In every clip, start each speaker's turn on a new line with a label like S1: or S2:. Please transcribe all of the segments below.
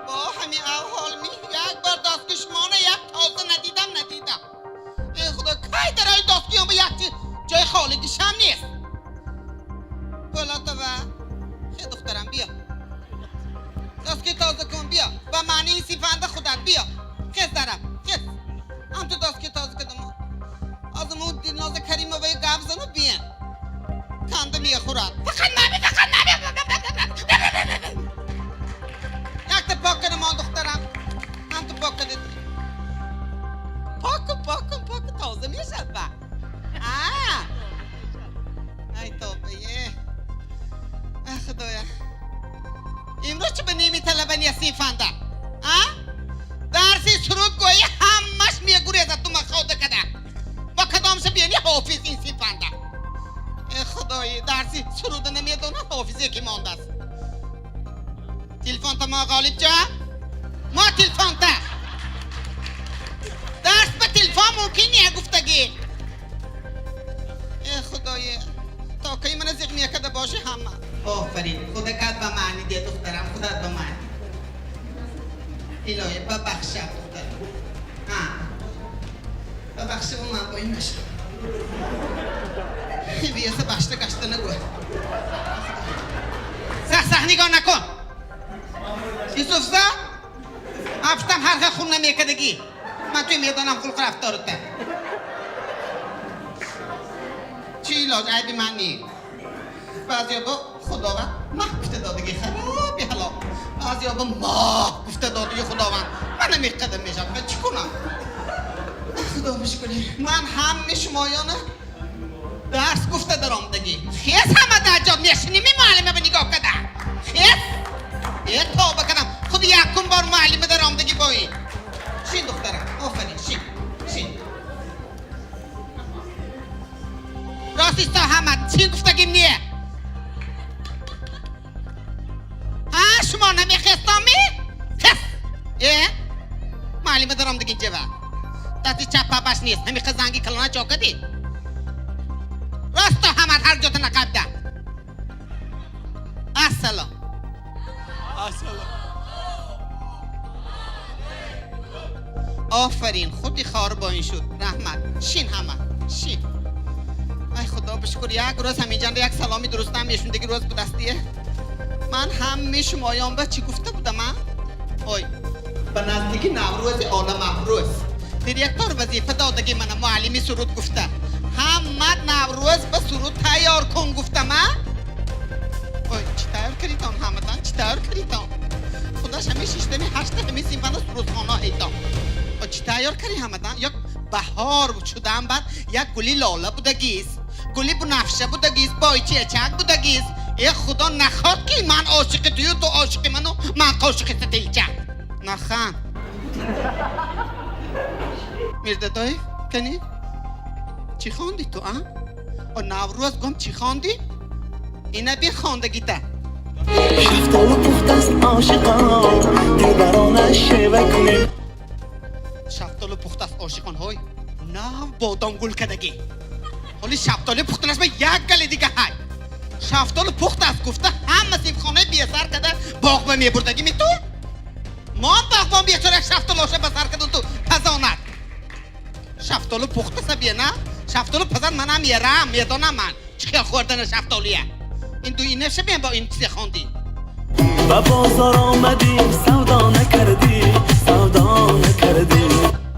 S1: Бо ҳамин аҳвол ми як бор дастгишмона як тоза надидам, надидам. Эй Худо, кай дарои дастгиём ба як ҷои холигишам нест. Пулотова, хе духтарам, биё. Дастги тоза кун, биё. Ба маънии сифанда худат, биё. Хез дарам, хез. Ҳам ту дастги тоза кардам. Аз му Дилноза Каримоваи гап зану биен. Канда мехӯрад. Фақат нами, фақат нами. Якта пок кардам, он духтарам. Ҳам ту пок кардед. Пок кун, пок кун, пок кун, тоза мешавад ба. А. Ай тобае. Ай Худоя. Имрӯз чӣ ба ними талаба нестӣ фанда? А? Дарси сурудгӯӣ ҳамаш мегурезад ту махода када. Ба кадомша бени ҳофиз ин синфанда? Э Худои, дарси суруда намедонад, ҳофизе ки мондааст. Телефонта мо, Ғолибҷон? Мо телефонта. Дарс ба телефон мумкин не гуфтагӣ. Э Худои, то кай мана зиқ мекарда бошӣ ҳама. Офарин, худакат ба маъни де, духтарам, худат ба маъни. Илоҳӣ бабахшад, духтарам. Ҳа. Бабахшаву ман бо ин нашам. Биёса башта гашта нагӯ. Сах сах нигоҳ накун. Юсуфзо? Афтам ҳар хел хун намекардагӣ. Ман туй медонам хулқ рафтората. Чӣ илоҷ, айби ман не. Баъзеё бо Худованд маҳ гуфта додагӣ хароби ҳалол. Баъзеё бо моҳ гуфта додагӣ Худованд. Ман намеқадам мешавам. Ман чӣ кунам? Худо бишкурӣ. Ман ҳамаи шумоёна дарс гуфта даромадагӣ. Хес ҳама дар ҷо мешиними муаллима ба нигоҳ када. Хес? Э тоба кардам. Худ якум бор муаллима даромадагӣ бо ин. Шин, духтарам. Офарин, шин. Шин. Рост исто ҳама, чӣ гуфтагим не? Ҳа, шумо намехестоми? Хес. Э? Муаллима даромадагӣ ҷава. Дасти чап папаш нест. Ҳами занги калона ҷо кадӣ? Росто ҳама ҳар ҷота нақабда. Ассалом.
S2: Ассалом.
S1: Офарин, худи хор бо ин шуд. Раҳмат. Шин ҳама. Шин. Ай Худо бишукр, як рӯз ҳаминҷанда як саломи дурустам мешундагӣ рӯз будастие. Ман ҳамаи шумоён ба чӣ гуфта будам, а? Ой, ба наздики Наврӯзи оламафрӯз. Директор вазифа додагӣ мана муаллими суруд гуфта. Ҳамат Наврӯз ба суруд тайёр кун гуфтам, а? Ой, чӣ тайёр кардитон ҳаматан? Чӣ тайёр кардитон? Худаш ҳамин шиштами ҳашта ҳамин синфана сурудхона ҳайтон. Ой, чӣ тайёр кардӣ ҳаматан? Як баҳор шудан баъд як гули лола будагист. Гули бунафша будагист, бойчечак будагист. Э Худо наход ки ман ошиқи тую, ту ошиқи ману ман қошиқи сатилча. Нахан. Мирдадоев, кани? Чӣ хонди ту, а? О Наврӯз гум чӣ хонди? Ина би хондагита.
S3: Шафтолу пухтаст ошиқон, дилбарона шева кунем.
S1: Шафтолу пухтаст ошиқон, ҳой. Нав бодом гул кадагӣ. Ҳоли шафтоли пухтанаш ба як гали дига ҳай. Шафтолу пухтаст гуфта ҳама синфхонаи бесар када боғ ба мебурдагӣ ми ту? Мон боғбон бечора шафтолоша ба сар каду ту пазонад. Шафтолу пухтаса бия на? Шафтолу пазан манам ерам, медонам ман. Чӣ хел хӯрдана шафтолия. Ин ду инаша бия бо ин чизе хондӣ.
S3: Ба бозор омадӣ, савдо накардӣ, савдо накардӣ.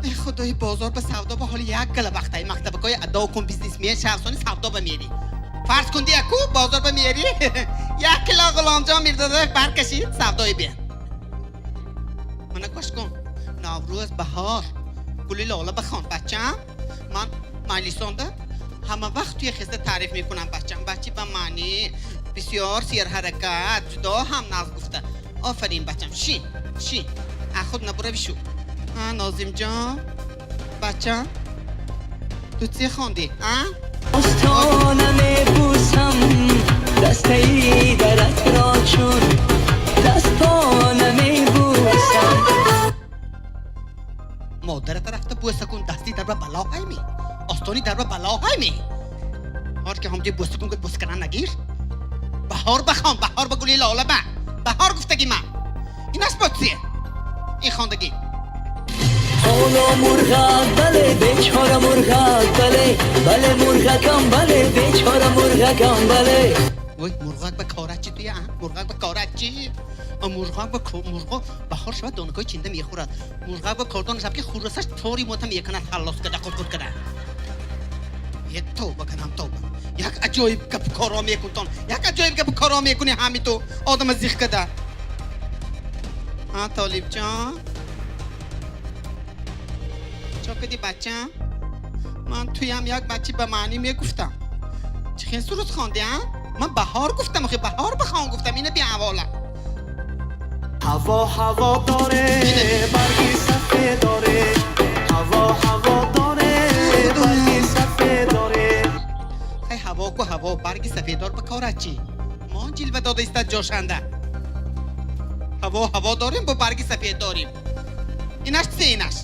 S1: Эй Худои, бозор ба савдо ба ҳоли як гала вақтай мактабакои адо кун, бизнесмен шавсони савдо ба мери. Фарз кун дияку бозор ба мери. Як кило Ғуломҷон Мирзадаев баркашид савдои бия. Мана гӯш кун. Наврӯз баҳор. Гули лола бихон бачам. Ман маҷлисонда ҳама вақт туя хеста таъриф мекунам бачам. Бачи ба маъни бисёр серҳаракат, ҷудо ҳам нағз гуфта. Офарин бачам. Шин, шин. А худ набурави шу. А Нозимҷон, бачам, ту чӣ хондӣ, а?
S3: Остона мебусам, дастаи даратро чун дастона мебусам.
S1: Модарата рафта бӯса кун, дасти дарба бало ҳайми. Остони дарба бало ҳайми. Ҳор ки ҳамҷои бӯса кун, гуфт бӯса кардан нагир. Баҳор бахон, баҳор ба гули лола ба. Баҳор гуфтагӣ ман. Инаш бо чие? Ин хондагӣ.
S3: Ҳоло мурғак бале, бечора мурғак бале, бале мурғакам бале, бечора мурғакам бале.
S1: Вой, мурғак ба корат чӣ туя? Мурғак ба корат чӣ? Мурғак ба мурғо баҳор шавад донакҳои чинда мехӯрад. Мурғак ба кордон шаб ки хӯрасаш тори мота мекунад ҳаллос када қурқур када. Е тавба кадам тавба. Як аҷоиб гап коро мекунтон. Як аҷоиб гап коро мекунӣ ҳами ту одама зих када. А Толибҷон? Чо кади бача? Ман туям як бачи ба маънӣ мегуфтам. Чӣ хел суруд хонди, а? Ман баҳор гуфтам, охи баҳор бихон гуфтам, ина биҳавола.
S3: Ҳаво ҳаво дорe, барги сафед дорe. Ҳаво ҳаво дорe, барги сафед дорe.
S1: Хай ҳаво ку ҳаво, барги сафеддор ба корат чӣ? Мо ҷилва дода истад ҷошанда. Ҳаво ҳаво дорем, бо барги сафед дорем. Инаш чизе инаш?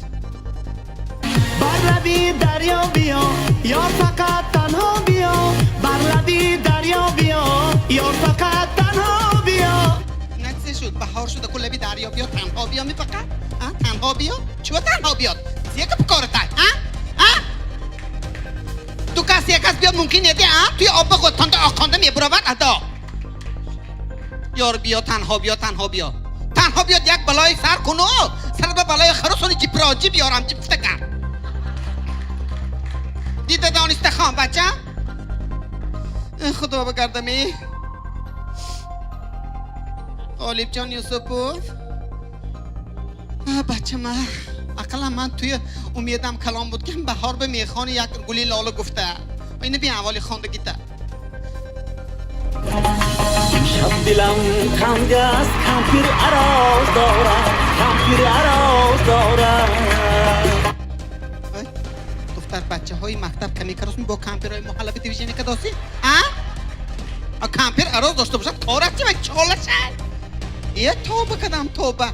S3: Бар лаби дарё биё, ёр фақат танҳо биё. Бар лаби дарё биё, ёр фақат танҳо биё.
S1: Инаш чизе шуд? Баҳор шуда ку лаби дарё биё, танҳо биё ми фақат? А? Танҳо биё? Чиво танҳо биёд? Зия ка кората? А? А? Ду кас як кас биёд мумкин неди, а? Туи об ба ғӯтонда оқонда мебуравад адо. Ёр биё, танҳо биё, танҳо биё. Танҳо биёд як балои сар куну, сар ба балои харусони ҷипроҷи биёрам ҷипфтака. Дида дониста хон бача? Худо багардами. Ғолибҷон Юсупов. Бача ма, ақаллан ман туи умедам калон буд ки баҳор ба мехони як гули лола гуфта. Ина би аввали хондагита.
S3: Имшаб дилам танг аст, кампир ароз дорад, кампир ароз дорад.
S1: Ой, духтар бачаҳои мактаб каме каросми бо кампирҳои маҳалла ба движение кадоси? А? А кампир ароз дошта бошад, корат чи ва чолаша? Е тоба кадам тоба.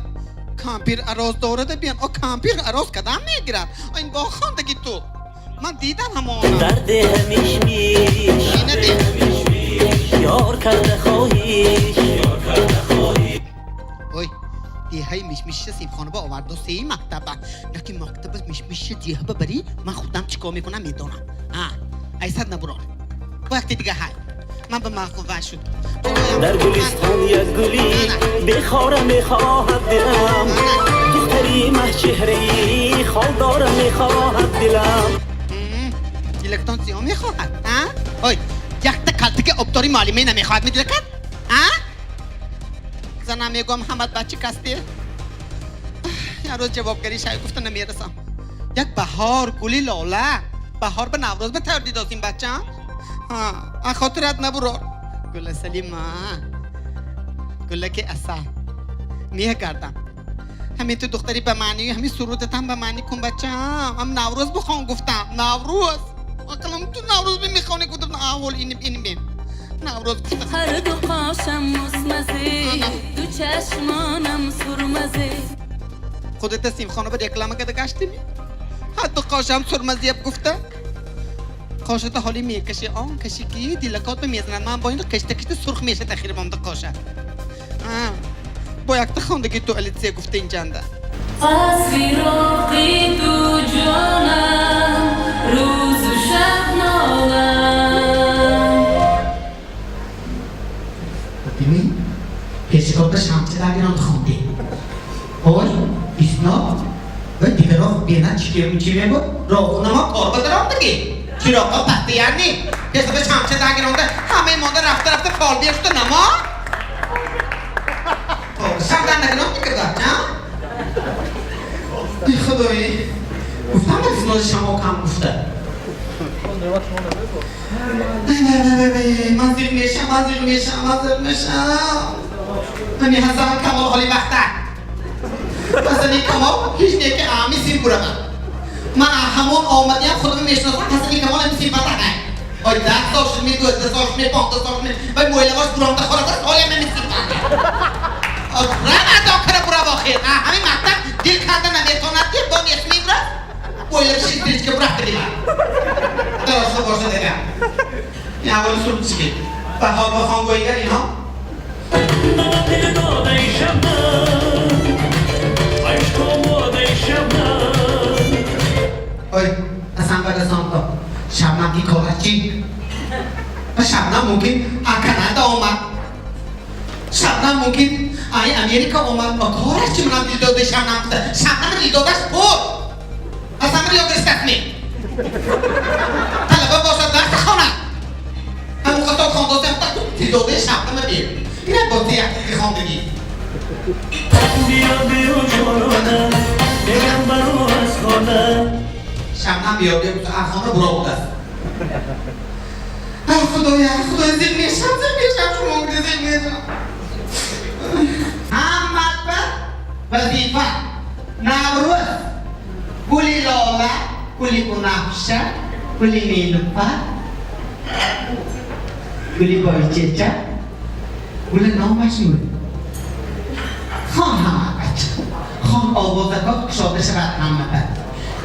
S1: Кампир ароз дорада биан, а кампир ароз кадам мегирад. Ин бо хондаги ту. Ман дидам ҳамона.
S3: Дарди ҳамишмиш,
S1: Ина би.
S3: ёр карда хоҳиш.
S1: Ой, деҳаи мишмишиша синфхона ба оварду сеи мактаба. Лекин мактаба мишмишиша деҳа ба барӣ, ман худам чӣ кор мекунам медонам. А, айсад набурор. Бо якти дига ҳай. Ман ба маъқул шуд.
S3: Дар гулистон як гули бехора мехоҳад дилам. Духтари маҳчеҳраи холдора мехоҳад дилам.
S1: Дилактон сиё мехоҳад, а? Ой, якта калтаки обдори муаллиме намехоҳад ми дилакат? А? Занам мегӯям ҳамат бачи касти? Як рӯз ҷавобгарӣ шай гуфта намерасам. Як баҳор гули лола. Баҳор ба Наврӯз ба тайёр дидосим бачам. Ҳа, а хотират набурор. Гула Салима. Гулаки асал. Мегардам. Ҳамин ту духтари ба маънии ҳамин сурудатам ба маънӣ кун бачам. Ҳам Наврӯз бихон гуфтам. Наврӯз. Ақаллам ту Наврӯз бимехонӣ гуфтам аввал ин ин бим. Наврӯз гуфтам.
S4: Ҳар ду қошам мусмазе, ду чашмонам сурмазе.
S1: Худата симхона ба реклама када гаштими? Ҳатто қошам сурмазияб гуфта. Қошата ҳоли мекаши, он каши ки дилакот ба мезанад. Ман бо ин кашта кашта сурх мешад ахир бомда қоша. А, бо якта хондаги ту алитсия гуфта инҷанда.
S4: Аз фироқи ту ҷонам рӯзу шаб нолам.
S1: Бибин, пешикорда шамча дагирон хонди. Ой, исно, ва дигаро бена чӣ чӣ мебуд? Роҳунамо кор ба даромдаги. Чироқо пасти яъни. Пешида шамча дагиронда ҳамаи монда рафта рафта фолбия шуда намо? Шамдан нагирон дигар бача? Эй худои. Гуфтам ба дизнози шамо кам гуфта. Ман зиқ мешам, ман зиқ мешам, ман зиқ мешам. Ҳами Ҳасан Камол ҳоли вақта. Ҳасани Камол ҳеҷ не ки ами сир буравад. Ман ҳамон омадиам худро мешиносам, Ҳасани Камол ами сирфата ҳай. Ой, 10 сол шуд, ми 12 сол шуд, ми 15 сол шуд, вай мӯйлавош буромда хора дорад, ҳоле ами сирфата. Рам адо кара бурав охир. Ҳамин мактаб дил карда наметонад ки бо несми бурад. Мӯйлавиш стричка бурафта дила. Дароста боша деган. Ин аввали суруд чӣ? بهار بخوان گویگر اینها اوی اصلا برسان تا شبنم کی کارچی و شبنم ممکن کانادا اومد شبنم ممکن ای امریکا اومد و کارش چی منم دل داده شبنم شبنم دل دادش بود اصلا من یاد رستنی طلبه باشد درس خانه همون قطار خواندازی هم تا دل داده شبنم بیر اینه با یک خواندگی
S3: بیا بیا جانانه بگم برو از خانه
S1: شبنم بیا بیا از خانه برا بود است. ای خدایا خدایا زیق میشم زیق میشم شما بوده زیق میشم. همت به وظیفه نوروز گلی لاله گلی بنفشه گلی نیلوفر گلی بایچچه گل نامش بود خان همه بچه خان آوازکات کشاده شود همه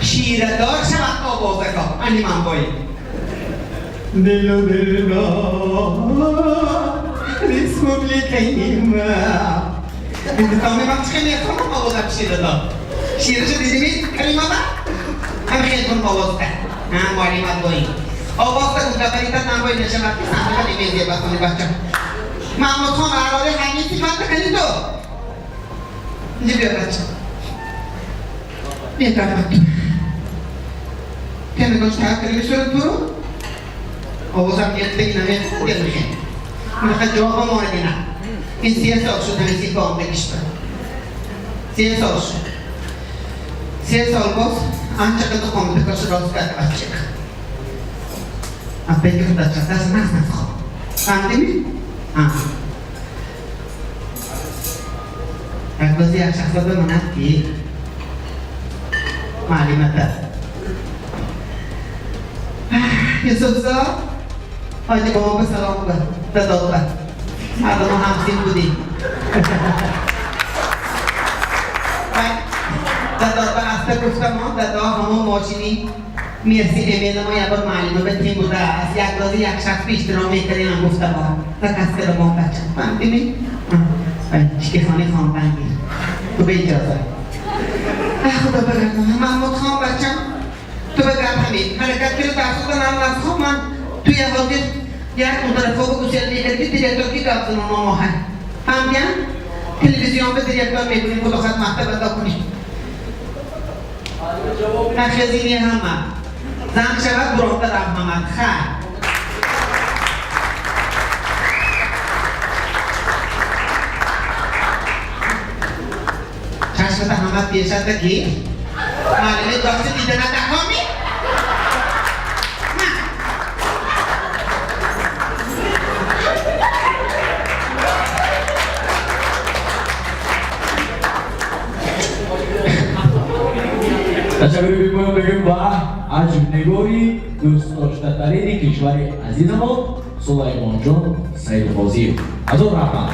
S1: شیردار شود آوازکات انی من باید دل و دل республикаи ма Гуфтами ман чӣ мехонам овозак ширадор ширашо дидими калимама ҳам хел кун овозка молимат бои овозка гуфтабарита намбои нешавад ки сандуқа немезия басони бача Маҳмудхон аҳрори ҳамин сифат бикунӣ ту инҷа бیا бача бیا طرف تو که نگاش تر کردی صورت برو آوازم میاد بگی نمیاد دل میخواد میخواد جواب ما نه این 3 سال شد همین سی با بگیش 3 سال شد 3 سال باز آنچه که تو کامپیوترش راست کرده بچه از بگی خود بچه دست نزن خواه فهمیدی؟ یک روزی یک شخص بماند که معلمت یوسف زاد حاجی بابا به سلام به داد به هر دو ما همسین بودیم دادا به اصلا گفتم ما دادا همون ماشینی مرسی امیل ما یه بار معلمه به تیم بوده از یک روزی یک شخص به اشترام میکردیم هم گفتم ما و کس که ما بچه فهمیدی؟ چیکه خانه خان بنگیر تو به اجازه خدا بگردم محمود خان بچم تو به گرد همین حرکت کرد در خود نام از خان من توی حاضر یک اون طرف ها بگوشید میکرد که دیرکتور کی گفت زنان ما هست فهمیدن؟ تلویزیون به دیرکتور میکنیم خدا خد مکتب ادا کنیم نخزینی همه زن شود برامده رفت محمد خیر چشمت همه پیشت گیر معلمه داشته دیده ندهامی نه
S5: تشکر میکنم بگیم با عجب نگاری دوست داشته ترین کشور عزیزمان سلیمان جان سید قاضی. هزار رحمت.